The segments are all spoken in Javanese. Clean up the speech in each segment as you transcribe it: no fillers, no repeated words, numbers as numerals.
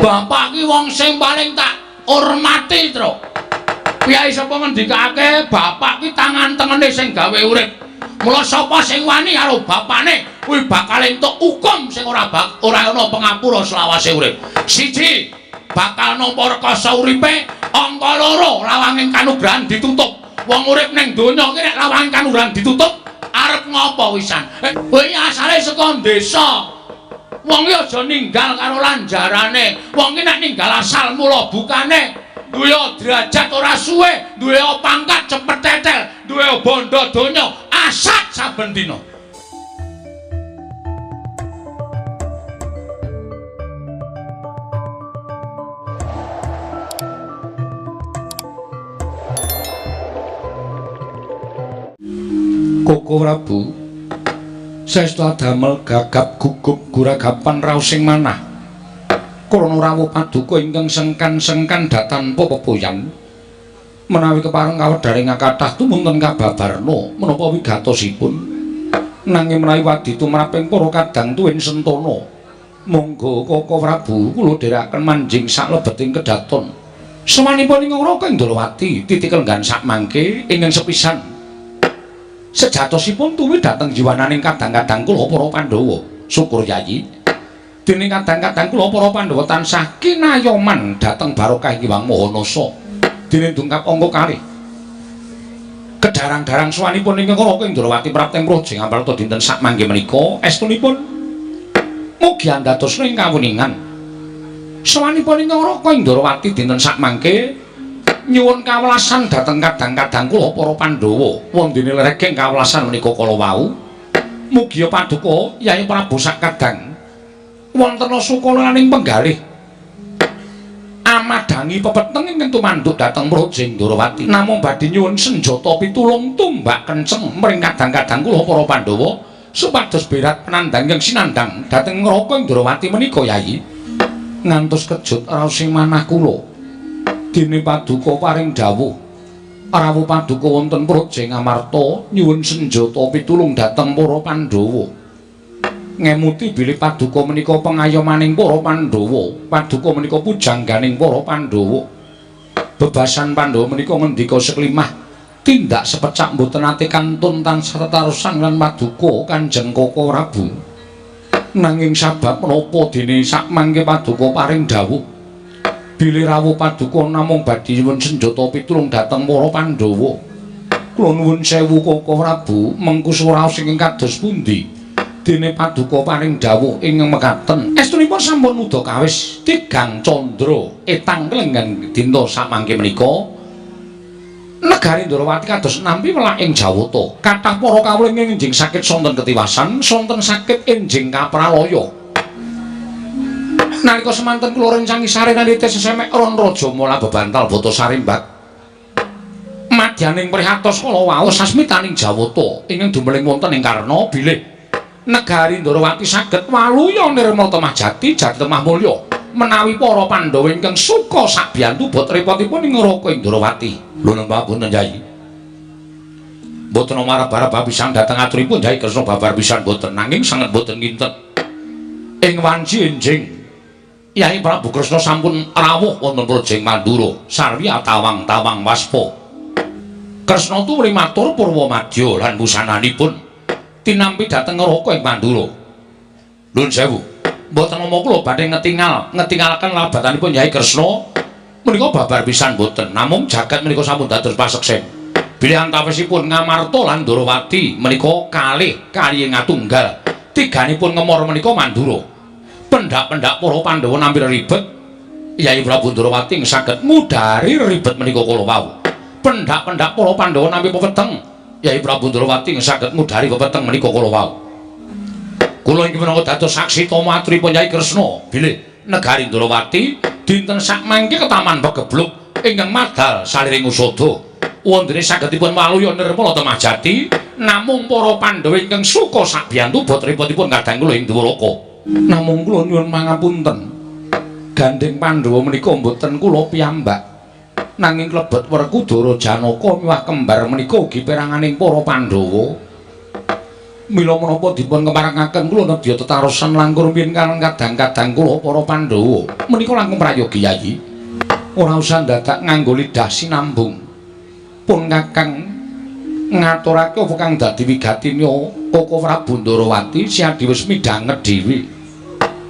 Bapak ki wong sing paling tak hormati, Truk. Piyai sapa ngendikake bapak ki tangan tengene sing gawe urip. Mula sapa sing wani karo bapane kuwi bakal entuk hukum sing ora ana pangapura selawase urip. Siji, bakal nampa rekasa uripe, angka loro lawanging kanugrahan ditutup. Wong urip ning donya ki nek lawanging kanugrahan ditutup, arep ngopo wisan? Kowe asale saka desa. Wong ki aja ninggal karo lanjarane. Wong ki nek ninggal asal mula bukane, duwe derajat ora suwe, duwe pangkat cepet tetel, duwe bondo donya asat saben dina. Koko Prabu saestu adamel gagap gugup guragapan raos sing manah krana rawuh paduka ingkang sengkan-sengkan datanpa pepoyan menawi kepareng kawedharing kathah tumunten kababarna menapa wigatosipun nanging menawi wadi tumraping para kadang tuwin sentana monggo Koko Prabu kula dherekaken manjing saklebeting kedaton samanipun ing Raka Indrawati titik lenggan sakmangke ingkang sepisan sejatosipun tuwi dhateng jiwananing kadang-kadang kula para Pandhawa. Syukur Yayi. Dening kadang-kadang kula para Pandhawa tansah kinayoman dhateng barokah Hyang Maha Nasa. Dening dungkap angka kalih. Kedarang-darang suwanipun ingkang Raka Indrawati prapteng praja Amarta dinten sakmangke menika estunipun mugi andadosna ing kawuningan. Suwanipun ingkang Raka Indrawati dinten sakmangke nyuwun kawelasan dhateng kadang-kadang kula para Pandhawa. Wondene lereging kawelasan menika kala wau. Mugia paduka Yayi Prabu sakadang wonten sukalaning penggalih amadhangi pepeteng ingkang tumanduk dhateng Praja Indrawati. Namung badhe nyuwun senjata pitulung tumbak kenceng mring kadang-kadang kula para Pandhawa supados berat penandang ingkang sinandang dhateng Raka Indrawati menika Yayi. Ngantos kejut raos sing manah kula. Dene paduka paring dawuh rawuh paduka wonten Praja Ngamarta nyuwun senjata pitulung dhateng para Pandhawa. Ngemuti bilih paduka menika pengayomaning para Pandhawa, paduka menika pujangganing para Pandhawa. Bebasan Pandhawa menika ngendika seklimah tindak sepecak mboten ate kantun tansah tetarosan lan paduka Kanjeng Koko Prabu. Nanging sabab menapa dene sakmangke paduka paring dawuh bilih rawuh paduka namung badhe nyuwun senjata pitulung dhateng para Pandhawa. Kula nuwun sewu Koko Prabu, mengku raos ingkang kados pundi? Dene paduka paring dawuh ingkang mekaten. Estunipun sampun muda kawis tigang candra etang klenggan dinta samangke menika. Negari Ndrawati kados nampi welak ing Jawata. Kathah para kawula ingkang enjing sakit sonten ketiwasan, sonten sakit enjing kapralaya. Nalika semanten kula rencangi sarenanite sesemek ron raja mula bebantal bata sarimbak. Madyaning prihatos kala wau sasmitaning Jawata ingkang dumeling wonten ing karna bilih negari Ndrawati saged waluya nirmala temah jati jati temah mulya menawi para Pandhawa ingkang suka sabiyantu bot repotipun ing Raka Indrawati. Lho napa punten Yai? Mboten marab-arab pisan dhateng aturipun Yai Kresna babar pisan mboten nanging sanget mboten nginten. Ing wanci enjing Yai Prabu Kresna sampun rawuh wonten Praja Mandura sarwi atawang-tawang waspa. Kresna tuwri matur purwa madya lan busananipun tinampi dhateng Raka ing Mandura. Nuwun sewu. Mboten nama kula badhe ngetingalaken labatanipun Yai Kresna menika babar pisan mboten. Namung jagat menika sampun dados paseksen. Bilih antawisipun Ngamarta lan Ndrawati menika kalih kaliye ngatunggal. Tiganipun ngemor menika Mandura. Pendak-pendak para Pandhawa nampi ribet, Yai Prabu Ndrawati saged ngudari ribet menika kala wau. Pendak-pendak para Pandhawa nampi pepeteng, Yai Prabu Ndrawati saged ngudari pepeteng menika kala wau. Kula inggih minangka dados saksi tama aturipun Yai Kresna bilih negari Ndrawati dinten sakmangke ketaman pegebluk ingkang madal saliring usada. Wondene sagedipun waluya nirmala temah jati, namung para Pandhawa ingkang suka sabiyantu bot repotipun kadang kula ing Dwaraka. Namung kula nyuwun pangapunten. Gandheng Pandhawa menika mboten kula piyambak. Nanging klebet Werkudara Janaka miwah kembar menika ugi peranganing para Pandhawa. Mila menapa dipun keparengaken kula nedya tetarosan langkung rumiyin kaliyan kadang-kadang kula para Pandhawa. Menika langkung prayogi Yayi. Ora usah dadak nganggo lidah sinambung. Pun Kakang ngaturake apa kang dadi wigatine Koko Prabu Ndorowati Siadi wis midhanget dhewe.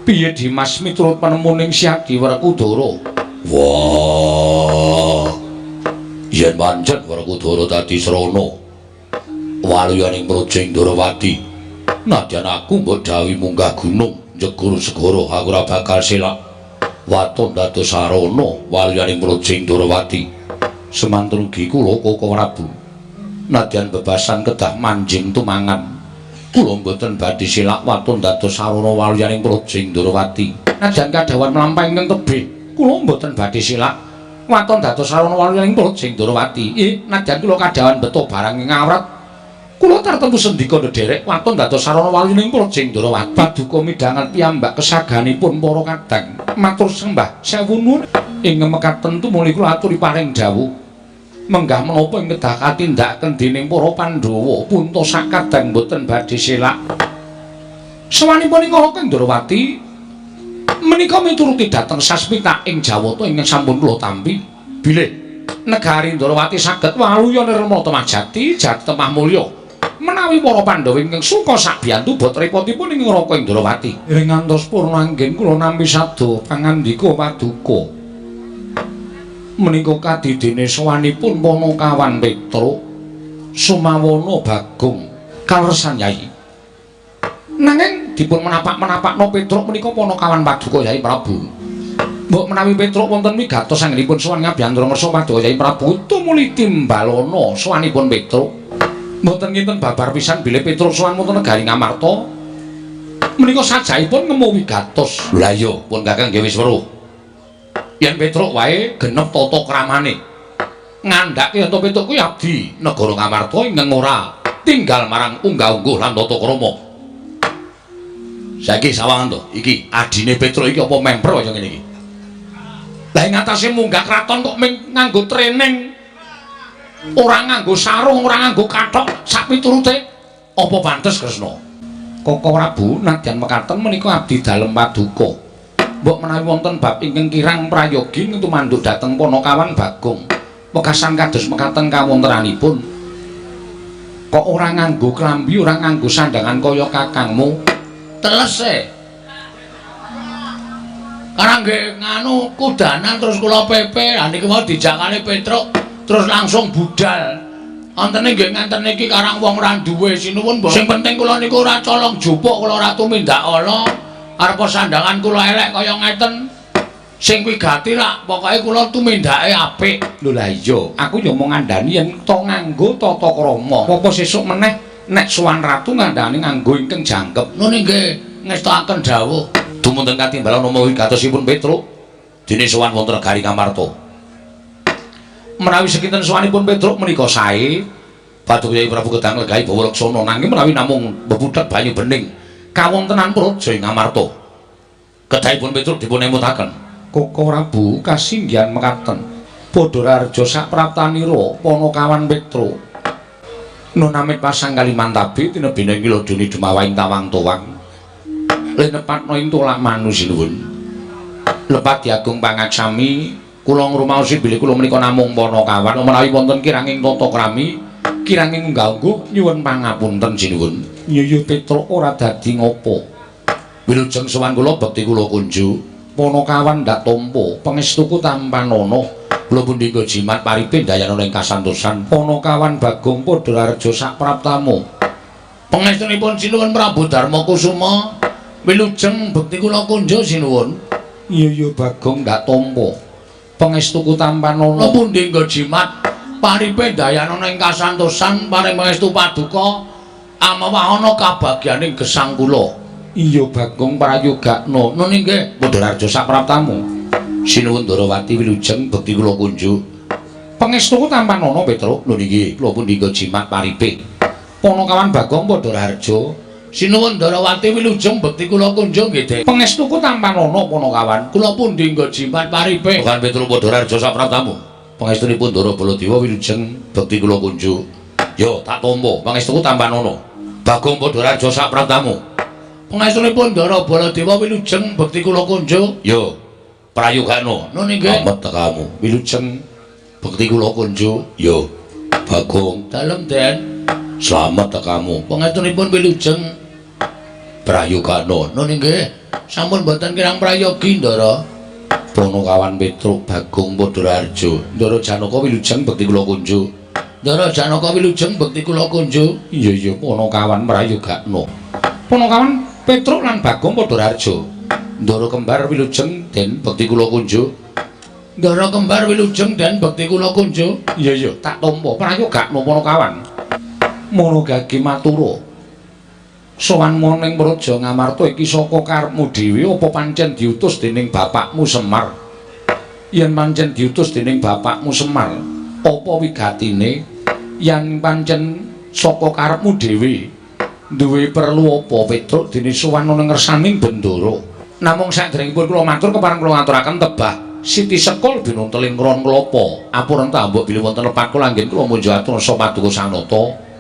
Piye Dimas miturut penemuning Siadi Werkudara? Wah. Yen pancen Werkudara dadi srana waluyaning Praja Ndorowati, nadyan aku mbok dawuhi munggah gunung njegur segara aku ora bakal selak. Waton dados sarana waluyaning Praja Ndorowati. Semanten ugi kula Koko Prabu. Nadyan bebasan kedah manjing tumangan, kula mboten badhe selak waton dados sarana waluyaning Praja Ndorowati. Nadyan kadhawan mlampah ingkang tebih, kula mboten badhe selak waton dados sarana waluyaning Praja Ndorowati. Nadyan kula kadhawan beto barang ing awrat, kula tartemtu sendika ndherek waton dados sarana waluyaning Praja Ndorowati. Paduka midhanget piyambak kesaganipun para kadang. Matur sembah sewu nuwun ing mekaten tumuli kula aturi paring dawuh. Menggah menapa ing kedah katindakaken dening para Pandhawa punta sakadang mboten badhe selak. Sawanipun ing Raka Ndorowati menika mituruti dhateng sasmita ing Jawata ingkang sampun kula tampi bilih negari Ndorowati saged waluya nirmala temah jati jati temah mulya. Menawi para Pandhawa ingkang suka sabiyantu bot repotipun ing Raka Ndorowati. Ing ngantos purna anggen kula nampi sabda pangandika paduka. Menika kadidene sowanipun Panakawan Petruk Sumawana Bagong kaleresan Yai. Nanging dipun menapak-menapakno Petruk menika Panakawan paduka Yai Prabu. Mbok menawi Petruk wonten wigatos anggenipun sowan ngabiyantara ngersa paduka Yai Prabu tumuli timbalana sowanipun Petruk. Mboten kinten babar pisan bilih Petruk sowan wonten negari Ngamarta. Menika sajaipun ngemu wigatos. Lha iya, pun Kakang nggih wis weruh. Yen Petruk wae genep tata kramane. Ngandhake yen to Petruk kuwi abdi negara Ngamarta ingkang ora tinggal marang unggah-ungguh lan tata krama. Saiki sawangan to, iki adine Petruk iki apa memper kaya ngene iki? Lah ing atase munggah kraton kok ming nganggo training. Ora nganggo sarung, ora nganggo kathok sak piturute. Apa pantes Kresna? Koko Prabu nadyan mekaten menika abdi dalem paduka. Mbok menawi wonten bab ingkang kirang prayogi tumanduk dhateng Panakawan Bagong. Wekasan kados mekaten kawontenanipun. Kok ora nganggo klambi, ora nganggo sandangan kaya kakangmu? Teles e. Karang nggih nganu kudanan terus kula pepe, lha niki mau dijakane Petruk terus langsung budal. Antene nggih ngenten niki karang wong ora duwe sinuwun. Sing penting kula niku ora colong jupuk, kula ora tumindak ala. Arep sandangan kula elek kaya ngeten. Sing wigati rak pokoke kula tumindake apik. Lho lah iya, aku ya mung ngandhani yen to nganggo tata krama. Apa sesuk meneh nek sowan ratu ngandhani nganggo ingkang jangkep. Nun nggih ngestokaken dawuh. Dumunten katimbalan nama wigatosipun Petruk dene sowan wonten negari Ngamarta. Menawi sekinten sowanipun Petruk menika sae, Paduka Kyai Prabu kedang nglegahi bawa laksana nanging menawi namung bebudhek banyu bening kawontenan praja ing Ngamarta. Kedahipun Petruk dipun emutaken. Koko Prabu kasinggihan mekaten. Padha raharja sapraptanira Panakawan Petruk. Nun amit pasang Kalimantabi tinebine ngilodoni dumawaing tawang towang. Linepatna ing tolak manu sinuwun. Lepat diagung pangaksami kula ngrumaosi bilih kula menika namung Panakawan menawi wonten kiranging tata krami, kiranging unggah-ungguh nyuwun pangapunten sinuwun. Yuyu Petruk ora dadi ngopo. Wilujeng sowan kula bekti kula kunjuk. Panakawan ndak tampa pangestuku tampanana. Kula pundi nggo jimat paripe ndayanana ing kasantosan. Panakawan Bagong padha raharja sapraptamu. Pangestunipun sinuwun Prabu Darma Kusuma. Wilujeng bekti kula kunjuk sinuwun. Yuyu Bagong ndak tampa pangestuku tampanana. Kula pundi nggo jimat paripe ndayanana ing kasantosan paring pangestu paduka amawahana kabagyaning gesang kula. Iya Bagong prayogakna. Nun inggih padha raharja sapraptamu. Sinuwun Ndorowati wilujeng bekti kula kunjuk. Pangestuku tampanana Petruk. Nun inggih kula pundi nggo jimat paripe. Panakawan Bagong padha raharja. Sinuwun Ndorowati wilujeng bekti kula kunjuk nggih, Dik. Pangestuku tampanana Panakawan. Kula pundi nggo jimat paripe. Bukan Petruk padha raharja sapraptamu. Pangestunipun Ndara Baladewa wilujeng bekti kula kunjuk. Yo tak tampa pangestuku tampanana. Bagong Padhararja sak pratamu. Pangestunipun Ndara Baladewa wilujeng bekti kula kunjuk. Yo. Prayogano. Nun inggih. Slamet tekamu. Wilujeng bekti kula kunjuk. Yo. Bagong. Dalem Den. Slamet tekamu. Pangestunipun wilujeng. Prayogano. Nun inggih. Sampun boten kirang prayogi Ndara. Ponokawan Petruk Bagong Padhararja. Ndara Janaka wilujeng bekti kula kunjuk. Ndara Janaka wilujeng bekti kula kunjuk. Iya iya Ponokawan prayogano. Ponokawan Petruk lan Bagong Padhararja. Ndara kembar wilujeng den bekti kula kunjuk. Ndara kembar wilujeng den bekti kula kunjuk. Iya iya tak tampa prayogano Ponokawan. Mono gage matura. Sowan ning Praja Ngamarta iki saka karepmu dhewe apa pancen diutus dening bapakmu Semar? Yen pancen diutus dening bapakmu Semar, apa wigatine? Yen pancen saka karepmu dhewe, duwe perlu apa Petruk dene sowan ning ngersaning Bendara? Namung saderengipun kula matur kepareng kula ngaturaken tebah Siti Sekul binunteling ron klapa. Ampun entah mbok bilih wonten lepat kula anggen kula munjuk atur rasa paduka sanata.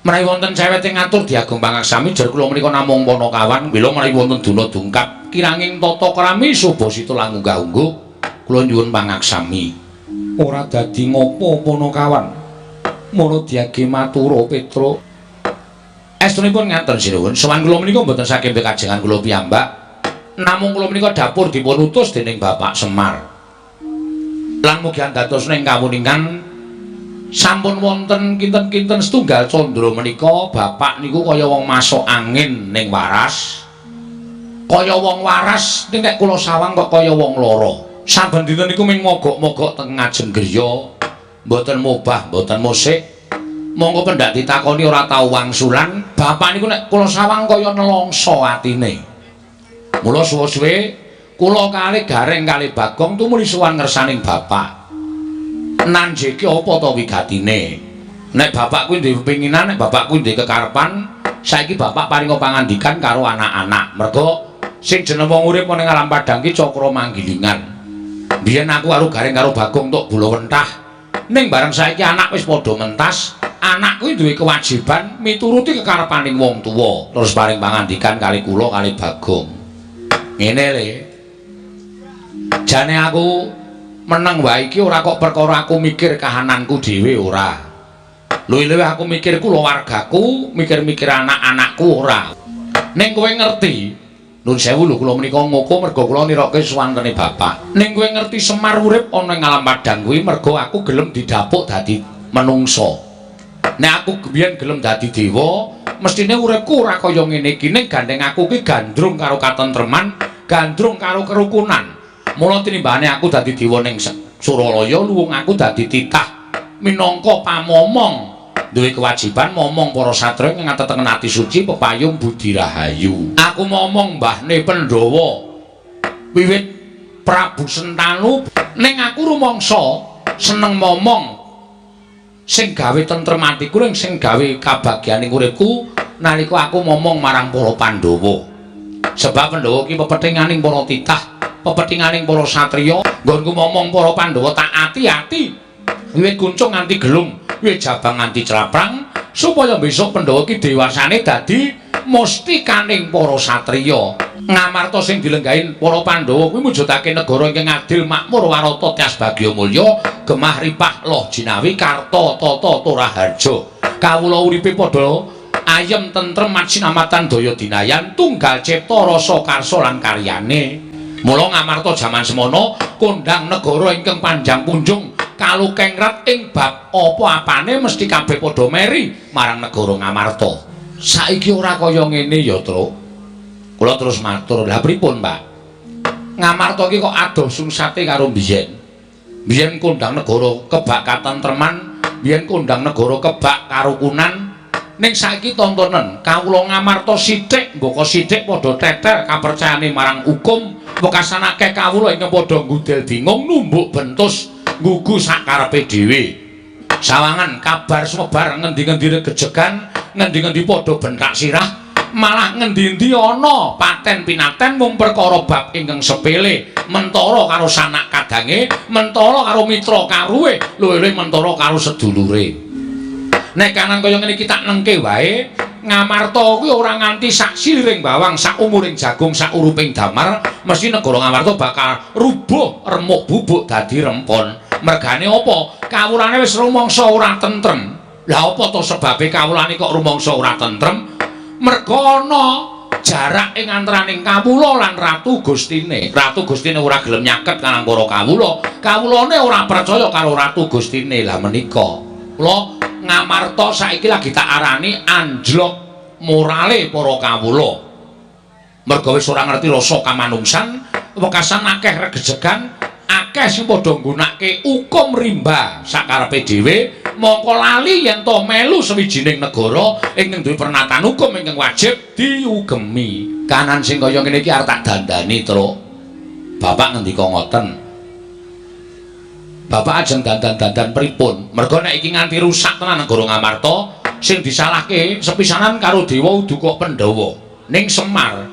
Menawi wonten cewete ngatur diagem pangaksami jar kula menika namung Ponokawan mila menawi wonten duna dungkap kiranging tata krami subasita lan unggah-ungguh kula nyuwun pangaksami. Ora dadi ngopo Ponokawan. Mono diage matura Petruk. Estunipun ngaten sinuwun, sowan kula menika mboten saking pekajengan kula piyambak. Namung kula menika dapur dipun utus dening Bapak Semar. Lan mugi andados ing kawuningan sampun wonten kinten-kinten setunggal candra menika bapak niku kaya wong masuk angin ning waras. Kaya wong waras ning nek kula sawang kok kaya wong lara. Saben dinten niku ming mogok-mogok teng ngajeng griya, mboten mobah, mboten musik. Monggo pendak ditakoni ora tau wangsulan, bapak niku nek kula sawang kaya nelongso atine. Mula suwe-suwe kula kalih Gareng kalih Bagong tumuli sowan ngersaning bapak. Nanjeke apa to wigatine? Nek bapak kuwi duwe pepinginan, nek bapak kuwi duwe kekarepan, saiki bapak paringa pangandikan karo anak-anak. Mergo sing jeneng wong urip ning alam padhang ki cakra manggilingan. Biyen aku karo Gareng karo Bagong tok bula wentah. Ning bareng saiki anak wis padha mentas, anak kuwi duwe kewajiban mituruti kekarepaning wong tuwa. Terus paring pangandikan kali kula kali Bagong. Ngene le. Jane aku meneng wae iki ora kok perkara aku mikir kahananku dhewe ora. Luwih-luwih aku mikir kulawargaku, mikir-mikir anak-anakku ora. Ning kowe ngerti, nun sewu lho kula menika ngoko mergo kula nirokke suwantene bapak. Ning kowe ngerti Semar urip ana ing alam padhang kuwi mergo aku gelem didapuk dadi menungsa. Nek aku biyen gelem dadi dewa, mestine uripku ora kaya ngene iki. Ning gandeng aku ki gandrung karo katentreman, gandrung karo kerukunan. Mula tinimbane aku dadi dewa ning Suralaya luwung aku dadi titah minangka pamomong duwe kewajiban momong para satriya ing ngatetengen ati suci pepayung budi rahayu. Aku momong mbahne Pandhawa wiwit Prabu Sentanu ning aku rumangsa seneng momong sing gawe tentrem atiku ning sing gawe kabagyaning uripku nalika aku momong marang para Pandhawa. Sebab Pandhawa ki pepethinganing para titah, pepethinganing para satriya, nggonku momong para Pandhawa tak ati-ati wiwit kuncung nganti gelung, wiwit jabang nganti claprang, supaya besok Pandhawa ki dewasane dadi mustikaning para satriya. Ngamarta sing dilenggahi para Pandhawa kuwi mujudake negara ingkang adil, makmur, warata, tyas bagya mulya, gemah ripah loh jinawi karta tata toraharja. Kawula uripe padha ayem tentrem macinamatan daya dinayan tunggal cipta rasa karsa lan karyane. Mula Ngamarta jaman semono kondhang negara ingkang panjang punjung kalukengrat ing bab apa-apane mesti kabeh padha meri marang negara Ngamarta. Saiki ora kaya ngene ya, Truk. Kula terus matur, "Lah pripun, Pak? Ngamarta iki kok adoh sungsate karo biyen. Biyen kondhang negara kebak katentreman, biyen kondhang negara kebak karukunan. Ning saiki tontonen kawula Ngamarta sithik mbaka sithik padha tetel kapercayane marang hukum, wekasan akeh kawula ingkang padha nggudel bingung numbuk bentus nggugu sakarepe dhewe. Sawangan kabar sumebar ngendi-ngendi regejegan, ngendi-ngendi padha bentak sirah, malah ngendi-endi ana paten pinaten mung perkara bab ingkang sepele, mentara karo sanak kadange, mentara karo mitra karuwe, luwih-luwih mentara karo sedulure. Nek kanan kaya ngene iki tak nengke wae, Ngamarta kuwi ora nganti sak siliring bawang, sak umuring jagung, sak uruping damar, mesti negara Ngamarta bakal rubuh remuk bubuk dadi rempon. Mergane apa? Kawulane wis rumangsa ora tentrem. Lah apa to sebabe kawulane kok rumangsa ora tentrem? Merga ana jarak ing antaraning kawula lan Ratu Gustine. Ratu Gustine ora gelem nyaket karang para kawula. Kawulane ora percaya karo Ratu Gustine. Lah menika kula Ngamarta saiki lagi tak arani anjlok morale para kawula. Merga wis ora ngerti rasa kamanungsan, wekasan akeh regejegan, akeh sing padha nggunakake hukum rimba sakarepe dhewe, mongko lali yen to melu sawijining negara ingkang duwe pernatan hukum ingkang wajib diugemi. Kanan sing kaya ngene iki arep tak dandani, Truk. Bapak ngendika ngoten. Bapak ajeng dandan-dandan pripun? Merga nek iki nganti rusak tenan negara Ngamarta, sing disalahke sepisanan karo Dewa udu kok Pandhawa. Ning Semar.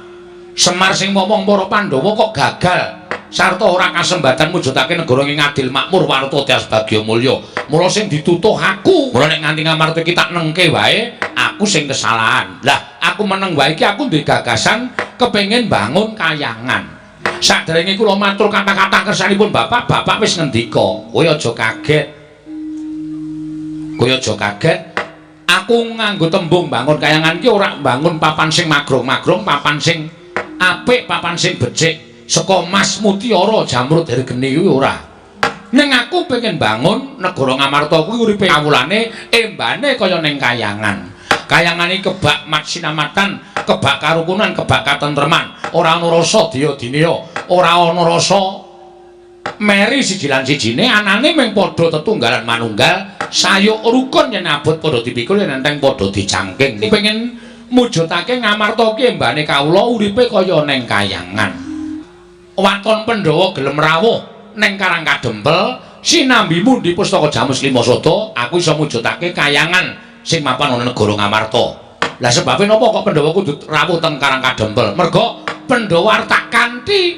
Semar sing momong para Pandhawa kok gagal sarta ora kasembatan mujudake negara ing adil makmur warta tias bagya mulya. Mula sing ditutuh aku. Mula nek nganti Ngamarta iki tak nengke wae, aku sing kesalahan. Lah, aku meneng wae iki aku duwe gagasan kepengin bangun kayangan. Saderenge kula matur kata-kata kersanipun Bapak, Bapak wis ngendika, kowe aja kaget. Kowe aja kaget. Aku nganggo tembung bangun kayangan iki ora bangun papan sing magrong-magrong, papan sing apik, papan sing becik. Saka Mas Mutiara Jamrud Hergeni kuwi ora. Ning aku pengen bangun negara Ngamarta kuwi uripe kawulane embane kaya ning kayangan. Kayangan iki kebak matsinamatan, kebak karukunan, kebak katentreman. Ora ana rasa daya-dineya, ora ana rasa meri siji lan sijine, anane mung padha tetunggalan manunggal, sayuk rukun yen abot padha dipikul yen enteng padha dicangking. Pengen mujudake Ngamarta ki embane kawula uripe kaya ning kayangan. Waton Pandhawa gelem rawuh ning Karang Kadempel sinambi mundi pustaka Jamus Lima Sada, aku iso mujudake kayangan sing mapan ana negara Ngamarta. Lah sebabe napa kok Pandhawa kudu rawuh teng Karang Kadempel? Merga Pandhawa tak kanthi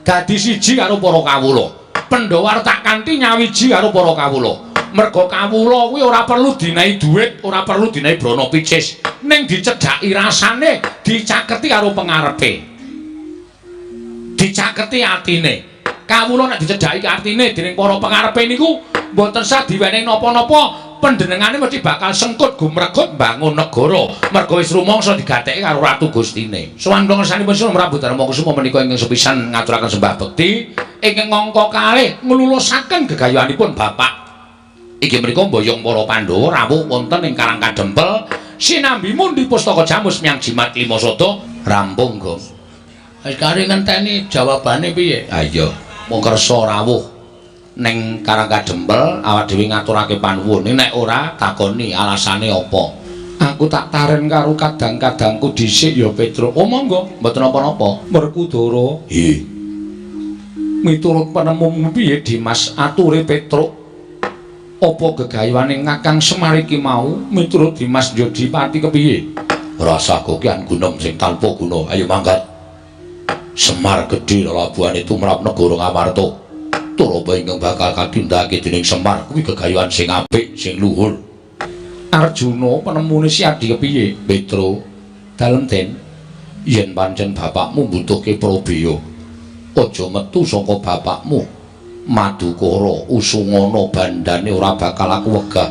dadi siji karo para kawula. Pandhawa tak kanthi nyawiji karo para kawula. Merga kawula kuwi ora perlu dinehi dhuwit, ora perlu dinehi brana picis, ning dicedhaki rasane, dicaketi karo pengarepe. Dicaketi atine. Kawula nek dicedhaki atine dening para pengarepe niku mboten sah diwenehi napa-napa, panjenengane mesti bakal sengkut gumregut mbangun negara. Merga wis rumangsa digatheki karo Ratu Gustine. Sowan kula ngersanipun Sunan Prabu Darma Kusuma menika ingkang sepisan ngaturaken sembah bekti ingkang angka kalih nglulusaken gegayuhanipun Bapak. Inggih menika mboyong para Pandhawa rawuh wonten ing Karang Kadempel sinambi mundi pustaka Jamus Miang Jimat Lima Sada rampung, Gong. Wis kari ngenteni jawabane piye? Ha iya, mung kersa rawuh ning Karang Kadempel awak dhewe ngaturake panuwun. Nek ora takoni alasane apa? Aku tak taren karo kadang-kadangku dhisik ya, Petruk. Oh monggo, mboten napa-napa. Werkudara. Nggih. Miturut penemumu piye Dimas ature Petruk? Apa gegayuhane Kakang Semar iki mau miturut Dimas Jodipati kepiye? Rasa kokian gunung sing tanpa guna. Ayo mangkat. Semar gedhe lelabuhane tumrap negara Ngamarta. Turaba ingkang bakal katindakake dening Semar kuwi gegayuhan sing apik, sing luhur. Arjuna penemune si Adi kepiye? Petro, dalem Den, yen pancen bapakmu mbutuhke prabeya, aja metu saka bapakmu. Madukara usungana bandane ora bakal aku wegah.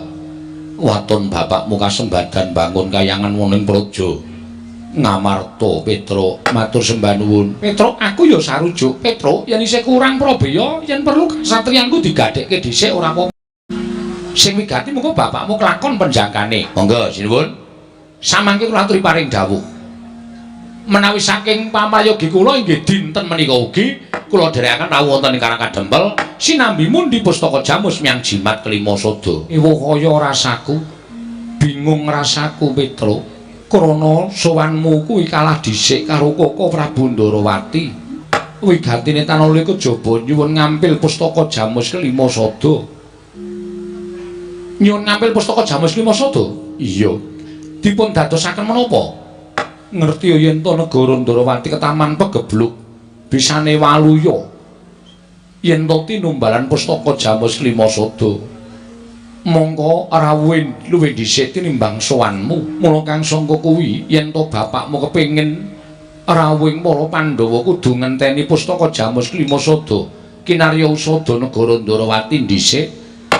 Waton bapakmu kasembadan bangun kayangan wonten praja Ngamarta. Petro, matur sembah nuwun. Petro, aku ya sarujuk. Petro, yen isih kurang prabeya, yen perlu kasatriyanku digadhekke dhisik ora apa. Sing wigati mengko bapakmu kelakon penjangkane. Monggo sinuwun. Samangke kula aturi paring dawuh. Menawi saking pamayogi kula inggih dinten menika ugi kula dherekaken rawuh wonten ing Karang Kadempel sinambi mundi pustaka Jamus Miang Jimat Kelima Sada. Ewa kaya rasaku, bingung rasaku Petro. Krana sowanmu kuwi kalah dhisik karo Koko Prabu Ndarawati. Wigatine tanala kejaba nyuwun ngampil pustaka Jamus Kelima Sada. Nyuwun ngampil pustaka Jamus Kelima Sada? Iya. Dipun dadosaken menapa? Ngerti yen to negara Ndarawati ketaman pegebluk bisane waluya yen to tinumbalan pustaka Jamus Kelima Sada. Mongko rawuhe luwih dhisik tinimbang sowanmu. Mula kang sangka kuwi yen to bapakmu kepengin rawuhing para Pandhawa kudu ngenteni pustaka Jamus Klima Sada kinarya usada negara Ndarawati dhisik.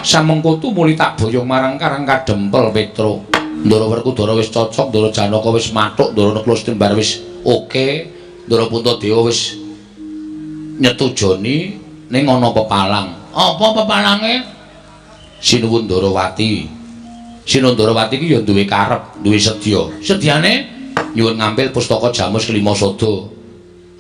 Samengko tumuli tak boyong marang Karang Kadempel Petruk. Ndara Werkudara wis cocok, Ndara Janaka wis mathuk, Ndara Nakula Setembar wis oke, Ndara Puntadewa wis nyetujoni ning ana pepalang. Apa pepalange? Sinuwun Ndarawati. Sinuwun Ndarawati iki ya duwe karep, duwe sedya. Sedyane nyuwun ngambil pustaka Jamus Klima Sada.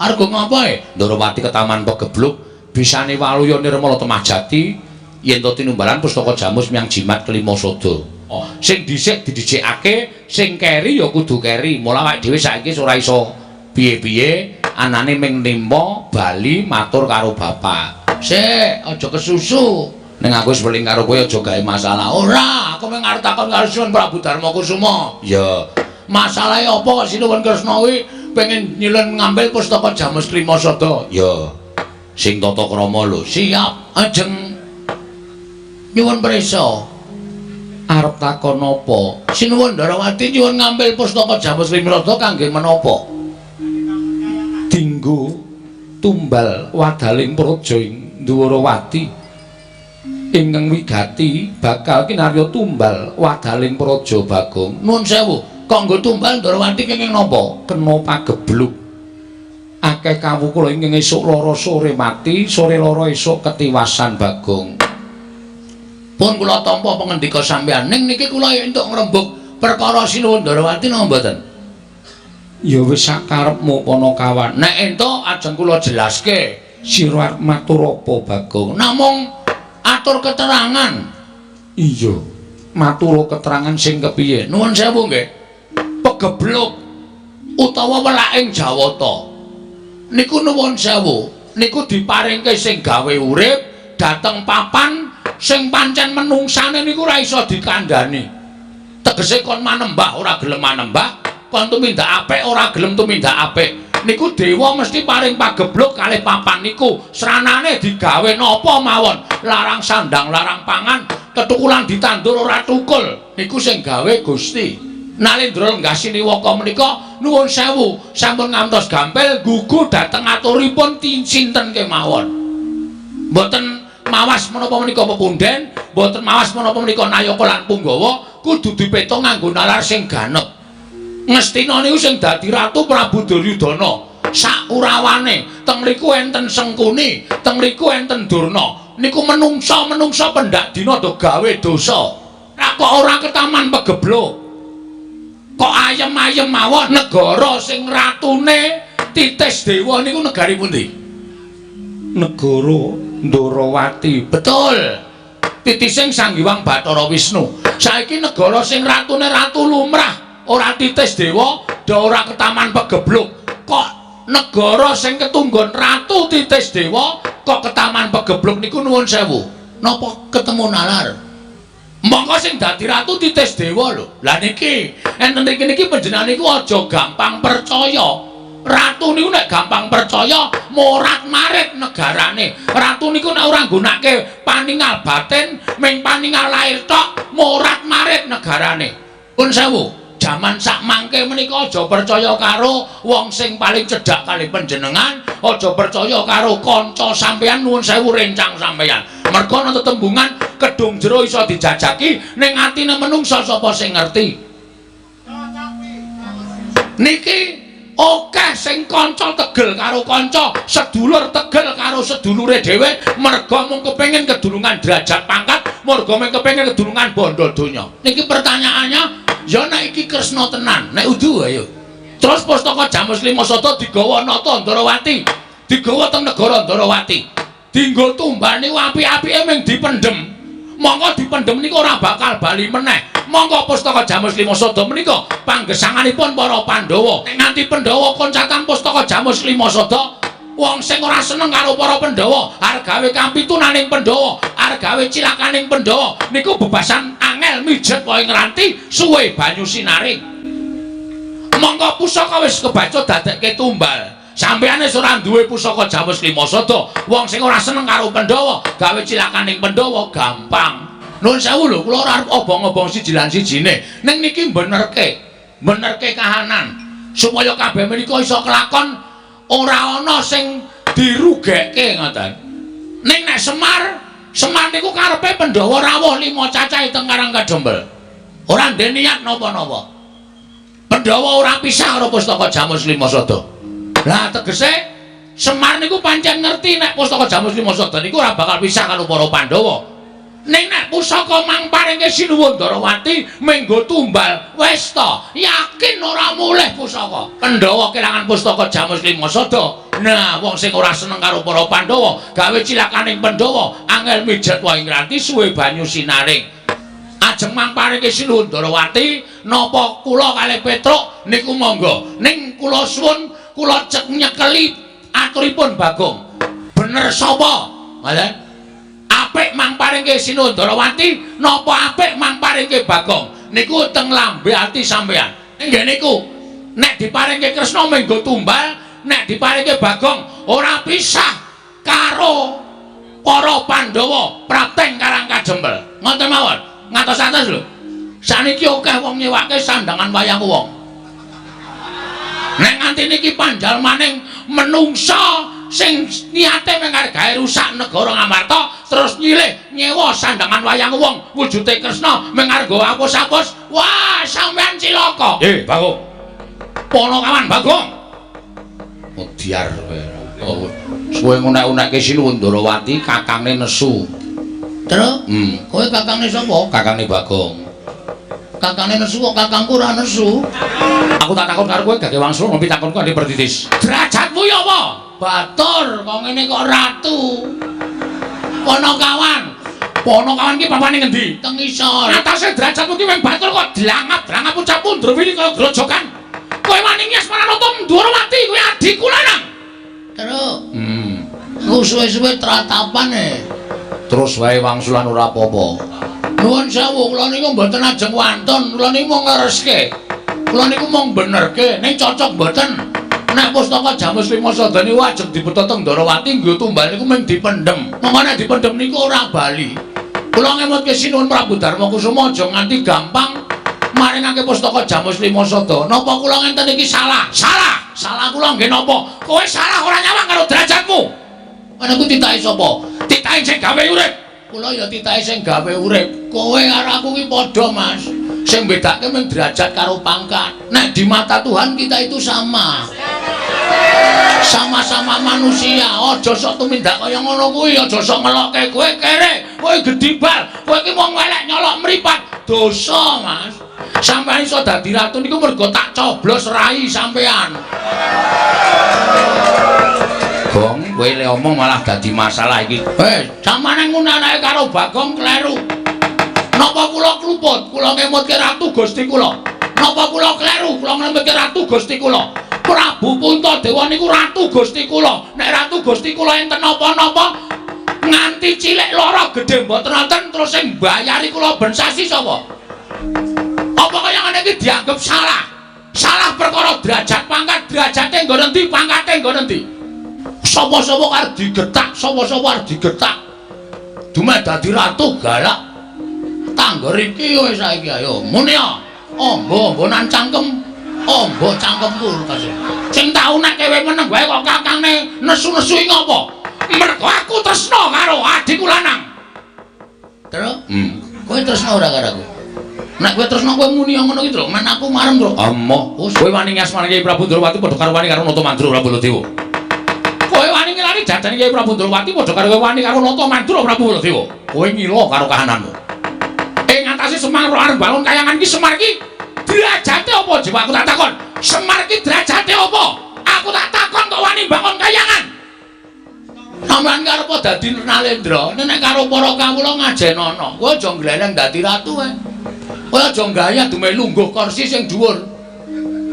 Arga ngapa e? Ndarawati ketaman pegebluk, bisane waluya nirmala temah jati yen to tinumbalan pustaka Jamus miyang jimat Klima Sada. Oh, sing dhisik didhisikake, sing keri ya kudu keri. Mula awake dhewe saiki ora iso piye-piye, anane ming nimpa bali matur karo bapak. Sik, aja kesusu. Ning aku wis weling karo kowe aja gawe masalah. Ora, aku mung arep takon karo Sinuwun Prabu Darma Kusuma. Ya, masalahe apa kok Sinuwun Kresna kuwi pengen nyilon ngambil pustaka Jamus Klima Sada? Ya, sing tata krama lho. Siap, ajeng nyuwun prisa. Arep takon apa? Sinuwun Ndarawati nyuwun ngambil pustaka Jamus Klima Sada kangge menapa? Dinggo tumbal wadaling praja ing Ndwarawati. Ingkang wigati bakal kinarya tumbal wadaling praja Bagong. Nuwun sewu, kok nggo tumbal Ndarawati kenging napa? Kena pagebluk. Akeh kawula ingkang esuk lara sore mati, sore lara esuk ketiwasan Bagong. Pun kula tampa pangendika sampeyan, ning niki kula entuk ngrembug perkara Sinuwun Ndarawati napa mboten? Ya wis sakarepmu Panakawan. Nek entuk ajeng kula jelaske. Sira arep matur apa Bagong? Namung atur keterangan. Iya, matur keterangan sing kepiye? Nuwun sewu nggih. Pegebluk utawa welaking Jawata niku nuwun sewu, niku diparingke sing gawe urip dhateng papan sing pancen menungsane niku ora iso dikandhani. Tegese kon manembah ora gelem manembah, kon tumindak apik ora gelem tumindak apik. Niku dewa mesti paring pagebluk kalih papan niku. Sranane digawe napa mawon, larang sandang, larang pangan, ketukulan ditandur ora tukul. Niku sing gawe Gusti. Nalendra lenggah siniwaka menika nuwun sewu sampun ngantos gampil gugu dhateng aturipun sinten kemawon. Mboten mawas menapa menika pepundhen, mboten mawas menapa menika nayaka lan punggawa, kudu dipetung nganggo nalar sing ganep. Ngastina niku sing dadi ratu Prabu Duryudana. Sakurawane teng mriku enten Sengkuni, teng mriku enten Durna. Niku menungsa-menungsa pendak dina do gawe dosa. Lah kok ora ketaman pegebluk? Kok ayem-ayem mawon negara sing ratune titis dewa niku negari pundi? Negara Ndarawati. Betul. Titising Sang Hyang Bathara Wisnu. Saiki negara sing ratune ratu lumrah, ora titis dewa, do ora ketaman pegebluk. Kok negara sing ketunggon ratu titis dewa kok ketaman pegebluk niku nuwun sewu. Napa ketemu nalar? Mongko sing dadi ratu titis dewa lho. Lah niki enten mriki niki panjenengan niku aja gampang percaya. Ratu niku nek gampang percaya morat-marit negarane. Ratu niku nek ora nggunake paningal batin, ming paningal lahir tok, morat-marit negarane. Pun sewu, jaman sak mangke menika aja percaya karo wong sing paling cedhak kali panjenengan, aja percaya karo kanca sampeyan, nuwun sewu rencang sampeyan. Merga ana tetembungan kedung jero iso dijajaki, ning atine menungsa sapa sing ngerti. Niki akeh sing kanca tegel karo kanca, sedulur tegel karo sedulure dhewe, merga mung kepengin kedulungan derajat pangkat, merga mung kepengin kedulungan bondo donya. Niki pertanyaannya, ya nek iki Kresna tenan, nek udu ayo. Terus pustaka Jamus Klima Sada digawa nata Ndarawati, digawa teng negara Ndarawati. Dinggo tumbal niku apik-apike mung dipendhem. Monggo dipendhem niku ora bakal bali meneh. Monggo pustaka Jamus Klima Sada menika panggesanganipun para Pandhawa. Nek nganti Pandhawa koncatan pustaka Jamus Klima Sada, wong sing ora seneng karo para Pandhawa, arep gawe kampitunaning Pandhawa, arep gawe cilakaning Pandhawa, niku bebasan angel mijet wae ngranti suwe banyu sinaring. Monggo pusaka wis kebaca dadekke tumbal. Sampeyan wis ora duwe pusaka Jamus Klima Sada, wong sing ora seneng karo Pandhawa, gawe cilakaning Pandhawa gampang. Nuwun sewu lho, kula ora arep obong-obong siji lan sijine. Ning niki benerke, benerke kahanan supaya kabeh menika iso kelakon ora ana sing dirugekke ngoten. Ning nek Semar, Semar niku karepe Pandhawa rawuh 5 cacahe teng Karang Kadempel. Ora ndek niat napa-napa. Pandhawa ora pisah karo pustaka Jamus Lima Sada. Lah tegese Semar niku pancen ngerti nek pustaka Jamus Lima Sada niku ora bakal pisah karo para Pandhawa. Ning nek pusaka mang paringke Sinuwun Ndarawati menggo tumbal wis ta, yakin ora mulih pusaka. Pandhawa kelangan pustaka Jamus Lima Sada. Nah, wong sing ora seneng karo para Pandhawa, gawe cilakaning Pandhawa, angel mijet wae ngranti suwe banyu sinaring. Ajeng mang paringke Sinuwun Ndarawati, napa kula kalih Petruk niku monggo. Ning kula suwun kula cek nyekeli aturipun Bagong. Bener sapa? Ngoten. Apik mang paringke Sinuwun Ndarawati napa apik mang paringke Bagong? Niku teng lambe ati sampean. Nggih niku. Nek diparingke Kresna menggo tumbal, nek diparingke Bagong ora pisah karo para Pandhawa prapteng Karang Kadempel. Ngoten mawon. Ngatos-atos lho. Saniki akeh wong nyewake sandangan wayang wong. Nek nganti niki panjalmaning menungsa sing niate mung arep gawe rusak negara Ngamarta terus nyilih nyewa sandangan wayang wong wujude Kresna mung arep nggo apus-apus, wah sampean cilaka. Bagong. Ponokawan Bagong. Odiar kowe. Oh, suwe ngunek-unekke Sinuwun Ndarawati kakangne nesu. Terus? Kowe kakangne sapa? Kakangne Bagong. Kakangne nesu kok kakangku ora nesu. Aku tak takon karo kowe gage wangsul ngopi takonku ade pertitis. Derajatmu ya apa? Batur, kok ngene kok ratu. Ponokawan. Ponokawan ki papane ngendi? Teng isor. Atase derajatmu ki wong batur kok dlangap-dlangap ucapmu ndrowili kaya grojokan. Kowe wani ngias Maranata Ndwarawati kowe adikku lanang. Terus. Aku suwe-suwe tratapan e. Terus wae wangsulan ora apa-apa. Nuwun sewu, kula niku mboten ajeng wantun, kula niku mung nglereske. Kula niku mung benerke, ning cocok mboten. Nek pustaka Jamus Lima Sada niku ajeng dibeta teng Ndarawati nggo tumbal niku mung dipendhem. Monggo nek dipendhem niku ora bali. Kula ngemutke Sinuwun Prabu Darma Kusuma aja nganti gampang maringake pustaka Jamus Lima Sada. Napa kula ngenten iki salah? Salah. Salah kula nggih napa? Kowe salah ora nyawang karo derajatmu. Ana ku titahe sapa? Titahe sing gawe urip. Kula ya titahe sing gawe urip. Kowe karo aku ki padha, Mas. Sing bedake mung derajat karo pangkat. Nek di mata Tuhan kita itu sama. Sama-sama manusia. Aja sok tumindak kaya ngono kuwi, aja sok ngelokke kowe kere, kowe gedibal, kowe ki wong elek nyolok mripat. Dosa, Mas. Sampeyan iso dadi ratu niku mergo tak coblos rai sampean. Gong, kowe le omong malah dadi masalah iki. Sampeyan ngunanake karo Bagong kleru. Napa kula kluput? Kula ngemutke ratu Gusti kula. Napa kula kleru? Kula ngemutke ratu Gusti kula. Prabu Puntadewa niku ratu Gusti kula. Nek ratu Gusti kula enten napa-napa nganti cilik lara gedhe mboten wonten terus sing mbayari kula ben sasi sapa? Apa kaya ngene iki dianggep salah? Salah perkara derajat pangkat, derajate nggon endi, pangkate nggon endi? Sapa-sapa arep digetak, sapa-sapa arep digetak. Dumeh dadi ratu galak. Tangger iki wis saiki ayo muni ya. Ombo-ombonan cangkem. Ombo cangkemku kasih. Sing tau nek kowe meneng wae kok kakangne nesu-nesu iki ngopo? Mergo aku tresna karo adikku lanang. Terus? Kowe tresna ora karo aku? Nek kowe tresna kowe muni ngono ki, Tru. Men aku marem, Tru. Amoh, kowe wani ngasmani Kyai Prabu Ndrawati padha karo wani karo Nata Mandura Prabu Baladewa. Kowe wani ngilani jajane Kyai Prabu Ndrawati padha karo kowe wani karo Nata Mandura Prabu Baladewa. Kowe ngila karo kahananmu. Ing atase Semar arep bangun kayangan iki Semar iki derajate apa jiwa aku tak takon. Semar iki derajate apa? Aku tak takon kok wani bangun kayangan. Sampeyan karo apa dadi Nalendra? Nek karo para kawula ngajenono. Kowe aja ngleleng dadi ratu wae. Kowe aja gaya dumeh lungguh kursi sing dhuwur.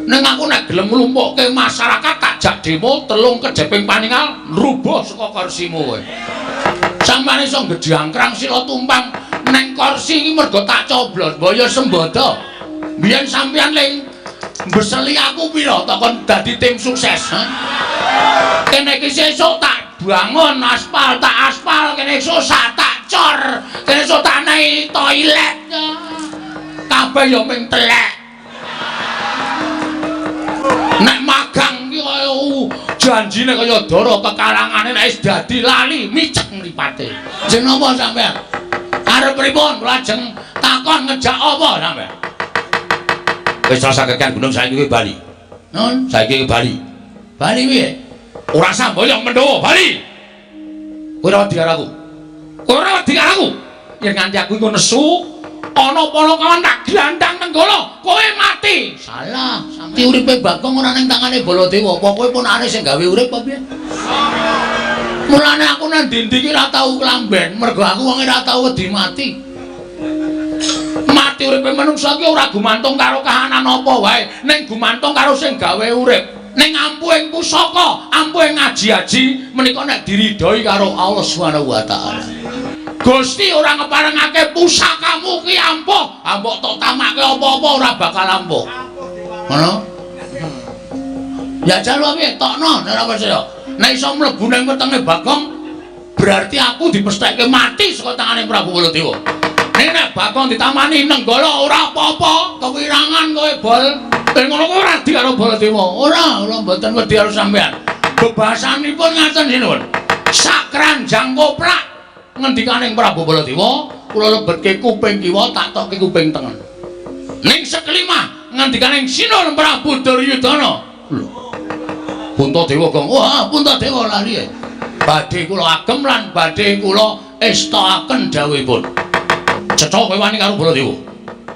Ning aku nek gelem nglumpukke masyarakat tak jak demo telung kejeping paningal nrubuh saka kursimu kowe. Sampeyan iso gedhangkrang sila tumpang neng kursi iki mergo tak coblos mbaya sembodo. Biyen sampeyan ling mbeseli aku pira tak kon dadi tim sukses. Kene iki sesuk tak bangun aspal, tak aspal kene esuk tak cor, kene sotane toilet. Kabeh ya ming telek. Nek magang ki kaya janjine kaya dara kekalangane nek wis dadi lali micek mripate. Jeneng napa sampean? Arep pripun lajeng takon ngejak apa sampean? Wis rasa kekan gunung saiki kowe bali. Nun, saiki kowe bali. Bali piye? Ora samboyong Pandhawa, bali. Kowe ora wedi karo aku. Kowe ora wedi karo aku. Yen nganti aku iku nesu, ana panakawan tak glandang Nenggala, kowe mati. Salah, sampeyan uripe Bagong ora ning tangane Baladewa. Apa kowe ponakane sing gawe urip apa piye? Mulane aku nang ndi-ndi iki ora tau klamben, mergo aku wong ora tau wedi mati. Mati uripe manungsa iki ora gumantung karo kahanan apa wae, ning gumantung karo sing gawe urip. Ning ampuhing pusaka, ampuhing aji-aji menika nek diridhoi karo Allah Subhanahu wa taala. Gusti ora ngeparengake pusakamu ki ampuh, ambok tok tamake apa-apa ora bakal ampuh. Ngono? Ya jal piye tokno nek ora percaya. Nek iso mlebu nang wetenge Bagong, berarti aku dipestheke mati saka tangane Prabu Baladewa. Nek nek Bagong ditamani Nenggala ora apa-apa, kewirangan kowe bol. Ngono kowe ora wedi karo Baladewa. Ora, ora mboten wedi karo sampean. Bebasanipun ngaten sinuwun. Sak keranjang koplak ngendikaning Prabu Baladewa, kula lebetke kuping kiwa tak tokke kuping tengen. Ning sekelimah ngendikaning Sinuwun Prabu Duryudana. Lho. Puntadewa Gong. Wah, Puntadewa lali. Badhe kula agem lan badhe kula estokaken dawuhipun. Cetha kowe wani karo Baladewa.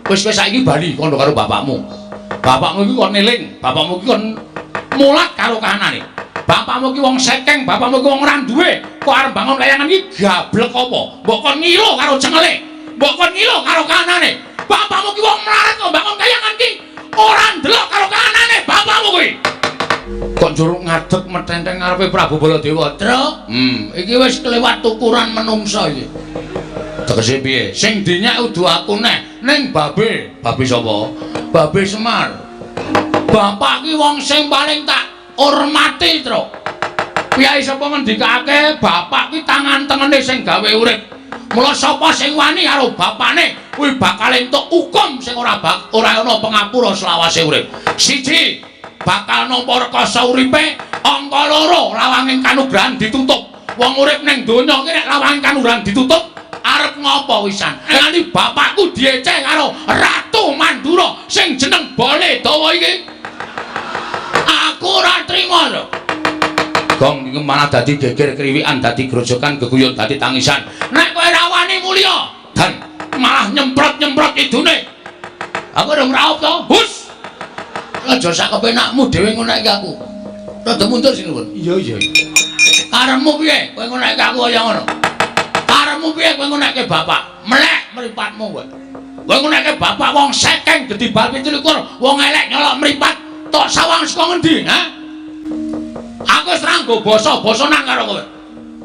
Wis kowe saiki bali kandha karo bapakmu. Bapakmu iki kon eling, bapakmu iki kon mulat karo kahanane. Bapakmu iki wong sekeng, bapakmu iki wong ora duwe. Kok arep bangun kayangan iki gablek apa? Mbok kon ngilo karo cengele. Mbok kon ngilo karo kahanane. Bapakmu iki wong mlarat kok bangun kayangan iki ora ndelok karo kahanane bapakmu kuwi. Kok njur ngadeg metenteng ngarepe Prabu Baladewa. Truk, iki wis kelewat ukuran menungsa iki. Tegese piye? Sing dinyak udu aku neh ning babe. Babe sapa? Babe Semar. Bapak ki wong sing paling tak hormati, Truk. Piyai sapa ngendikake bapak ki tangan tengene sing gawe urip. Mula sapa sing wani karo bapane kuwi bakal entuk hukum sing ora ana pengapura selawase urip. Siji, bakal nampa rekasa uripe, angka loro lawanging kanugrahan ditutup. Wong urip ning donya ki nek lawanging kanugrahan ditutup arep ngopo wisan? Nganti bapakku dieceh karo Ratu Mandura sing jeneng Baladewa iki. Aku ora trima lho. Gong iki malah dadi geger kriwikan, dadi grojokan, geguyon, dadi tangisan. Nek kowe ora wani mulya, dan malah nyemprot-nyemprot idune. Aku ora ngraup to. Hus. Aja sak kepenakmu dhewe ngono iki aku. Rada mundur sinuwun. Iya iya. Karepmu piye kowe ngono iki aku kaya ngono? Karepmu piye kowe ngonekke bapak? Melek mripatmu kowe. Kowe ngonekke bapak wong sekeng gedhi bal 27, wong elek nyolok mripat, tok sawang saka ngendi, ha? Aku wis ra nggo basa-basa nang karo kowe.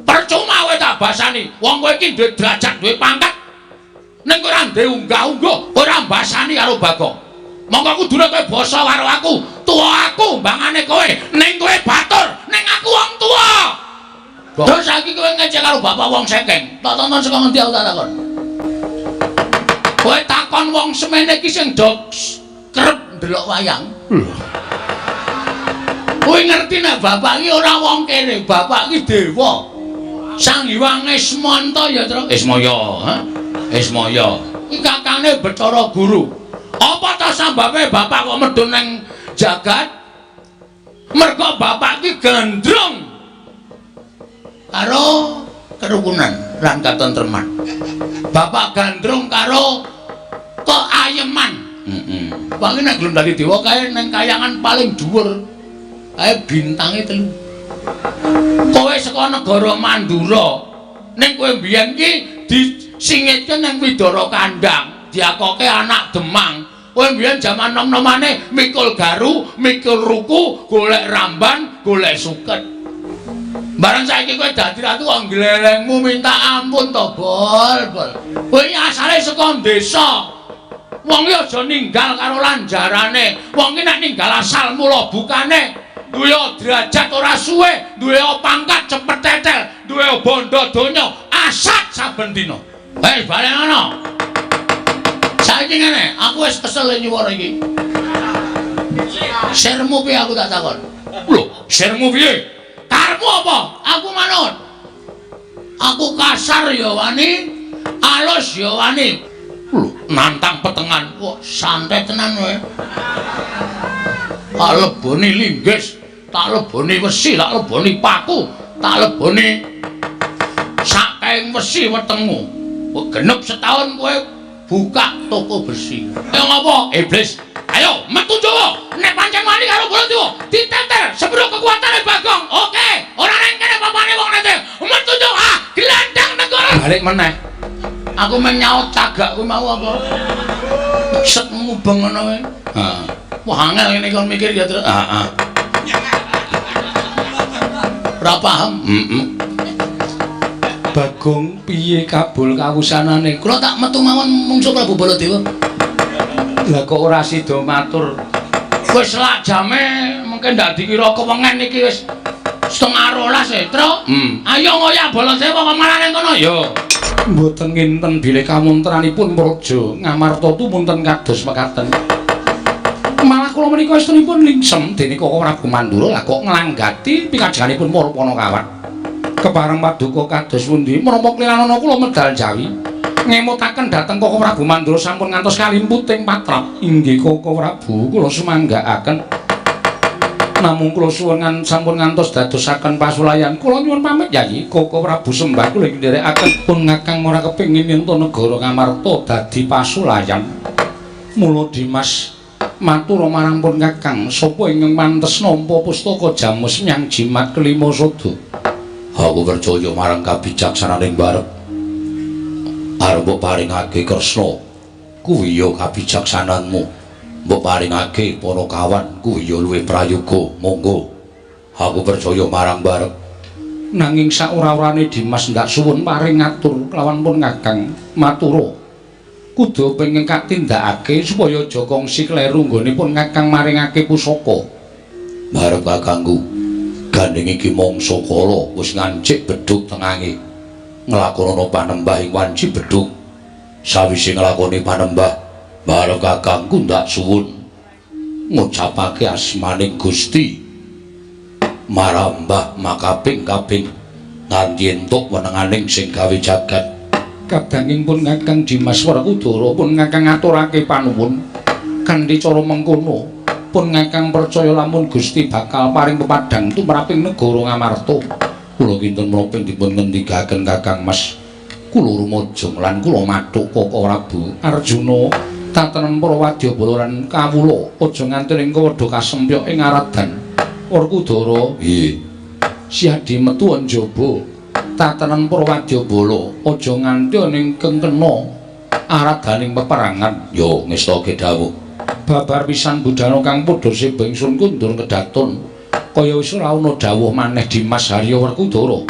Percuma kowe tak basani. Wong kowe iki duwe derajat, duwe pangkat. Ning kowe ora duwe unggah-ungguh, kowe ora mbasani karo Bagong. Monggo kudune kowe basa karo aku, tuwa aku mbangane kowe, ning kowe batur, ning aku wong tuwa. Terus saiki kowe ngecek karo bapak wong sekeng. Tak tonton saka ngendi aku tak takon. Kowe takon wong semene iki sing do kerep ndelok wayang. Kowe ngerti nek bapak iki ora wong kene, bapak iki dewa. Sang Hyang Ismanta ya, Truk. Ismaya, ha? Ismaya. Iki kakane Bathara Guru. Apa ta sambabe bapak kok medhun nang jagat? Mergo bapak iki gandrung karo kerukunan lan katentreman. Bapak gandrung karo keayeman. Heeh. Bapak nek gelem dadi dewa kae nang kayangan paling dhuwur. Kae bintange 3. Kowe saka negara Mandura. Ning kowe mbiyen ki disingitke nang Widara Kandang, diakoke anak Demang. Kowe mbiyen jaman nom-nomane mikul garu, mikul ruku, golek ramban, golek suket. Bareng saiki kowe dadi ratu kok glelengmu minta ampun to, Bol, Bol. Kowe iki asale saka desa. Wong iki aja ninggal karo lanjarane. Wong iki nek ninggal asal mula bukane, duwe derajat ora suwe, duwe pangkat cepet tetel, duwe bondo donya, Ngrasat saben dina. Wis bali ngono. Saiki ngene, aku wis kesel nyuwara iki. Sirmu piye aku tak takon? Lho, sirmu piye? Karepmu apa? Aku manut. Aku kasar ya wani, alus ya wani. Lho, nantang petengan. Kok santai tenan kowe. Tak leboni linggis, tak leboni wesi, tak leboni paku, tak leboni sak kaing wesi wetengmu. Genep setahun kowe buka toko besi. Ayo ngopo? Iblis. Ayo metu Jawa. Nek pancen wani karo Baladewa, diteter sepiro kekuatane Bagong. Oke, ora nang kene papane wong nete. Metu Jawa, ah, gelandang negara. Balik meneh. Aku men nyaut cagak kuwi mau apa? Set mubeng ngono kowe. Heeh. Wah, angel ngene kon mikir ya, Tru. Heeh. Ora paham. Heeh. Bagong piye kabul kawusanane? Kula tak metu mawon mungsuh Prabu Baladewa. Lah kok ora sida matur? Wis lak jame mungkin ndak dikira kewengen iki wis 11:30 e, Tru. Ayo ngoyak Baladewa kok malah ning kono ya. Mboten nginten bilih kamuntranipun Praja Ngamarta tumunten kados mekaten. Malah kula menika estunipun lingsem dene Koko Prabu Mandura lah kok nglanggati pikajenganipun para Panakawan. Kepareng paduka kados pundi menapa klilanana kula medal jawi ngemutaken dhateng Koko Prabu Mandura sampun ngantos kalimputing patrap. Inggih Koko Prabu, kula sumanggaaken. Namung kula suwun sampun ngantos dadosaken pasulayan. Kula nyuwun pamit Yayi. Koko Prabu sembah kula ing nderekaken pun Kakang ora kepengin yen to negara Ngamarta dadi pasulayan. Mula Dimas matur marang pun Kakang, sapa ingkang pantes nampa pustaka Jamus menyang jimat kelima sada. Aku percaya marang kabijaksananing barep. Arep mbok paringake Kresna kuwi ya kabijaksananmu. Mbok paringake Panakawan kuwi ya luwih prayoga. Monggo. Aku percaya marang barep. Nanging saora-orane Dimas ndak suwun paring ngatur kelawan pun Kakang matura. Kudu pengen katindakake supaya aja kongsi kleru nggone pun Kakang maringake pusaka. Barep kakangku, gandeng iki mangsa kala wis ngancik bedhug tengange. Nglakonana panembah ing wanci bedhug. Sawise nglakoni panembah, barep kakangku ndak suwun ngucapake asmaning Gusti marambah makaping-kaping nganti entuk wenenganing sing gawe jagat. Kadanging pun Kakang Dimas Werkudara pun Kakang ngaturake panuwun kanthi cara mengkono pun Kakang percaya lamun Gusti bakal paring pepadhang tumraping negara Ngamarta. Kula kinten menapa dipun ngendikaken Kakang Mas, kula rumajeng lan kula mathuk Koko Prabu Arjuna tatenen para wadyabala lan kawula aja nganti ing kawadha kasempyok ing aradan. Werkudara, Nggih. Siadi metu njaba tatenen para wadyabala aja nganti ning kengkena aradaning peperangan. Yo ngestake dawuh. Babar pisan budana kang padha seba ingsun kundur kedaton kaya wis ora ana dawuh maneh Dimas Harya Werkudara.